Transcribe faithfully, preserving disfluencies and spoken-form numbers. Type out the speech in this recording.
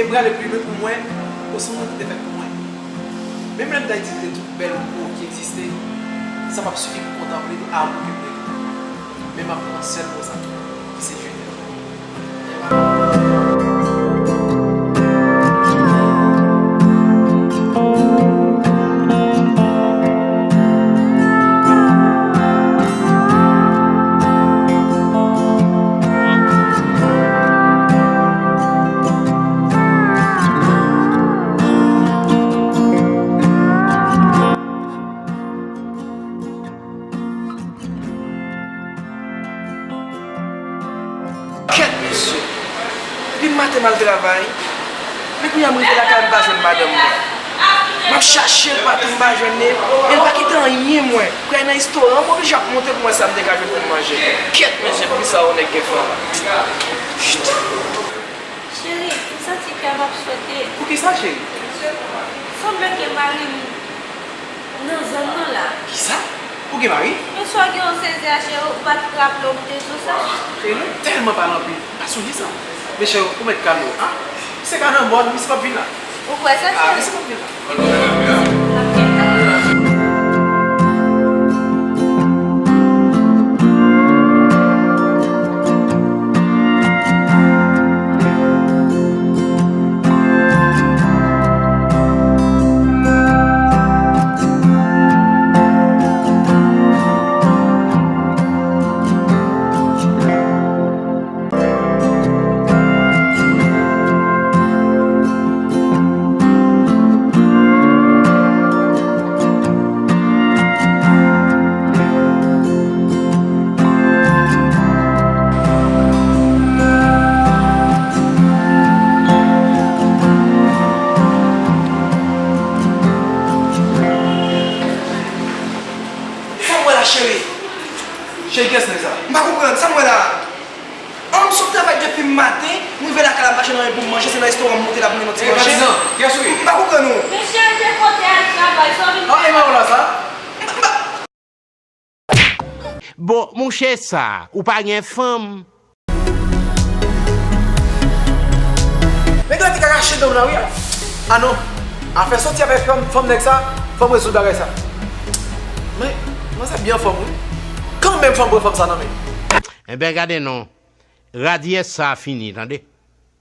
E prale pi lwen pou mwen, osnon ki te fèt pou mwen. Menm lè m ta itilize tout bèl mo ki egziste, sa p ap sifi pou kontanple amou ke m te gen. Men m ap pran sèl mo sa, ki se je t'aime. Kèt mesye! Depi maten m al travay, men kounye a m rive lakay m pa jwenn madanm mwen. M ap chache l patou m pa jwenn li, e l pa kite anyen mwen. Pou al nan restoran, m oblije ap monte pou m wè sa m te ka jwenn pou m manje. Kèt mesye, poukisa yon nèg gen fanm? Cheri, m santi kè m ap sote. Poukisa, cheri? Sanble ke mari m nan zòn nan la. Kisa? Ou gen mari? Men si w gen yon sezi a, cheri, ou pa t raple w m te di w sa? Cheri, nou tèlman pale anpil, m pa sonje sa. Men cheri, ou mèt kalme w, a? Misye ka nan mòn, misye p ap vin la. Ou kwè sa, cheri? A, misye p ap vin la. Sa m wè la, cheri? Cheri, kiyès nèg sa? M pa konprann. Sa m wè la? An, m sot travay depi maten, m rive lakay la, m pa jwenn anyen pou m manje, se nan restoran m monte la pou m jwenn yon ti manje. Patizan, kiyès ou ye? M pa konprann ou. Men cheri, te kote al travay, sa w vin fè? An, e mawon la sa? M pa, m pa, Bon, monchè sa, ou pa gen fanm? Nèg la te ka rache dan m nan wi. A non. Afè soti avèk fanm, fanm nèg sa, fò m rezoud bagay sa. Men, manzè byen anfòm wi. Kanmenm fò m pran fanm sa nan men. Enben gade non. Radyès sa fini, tande.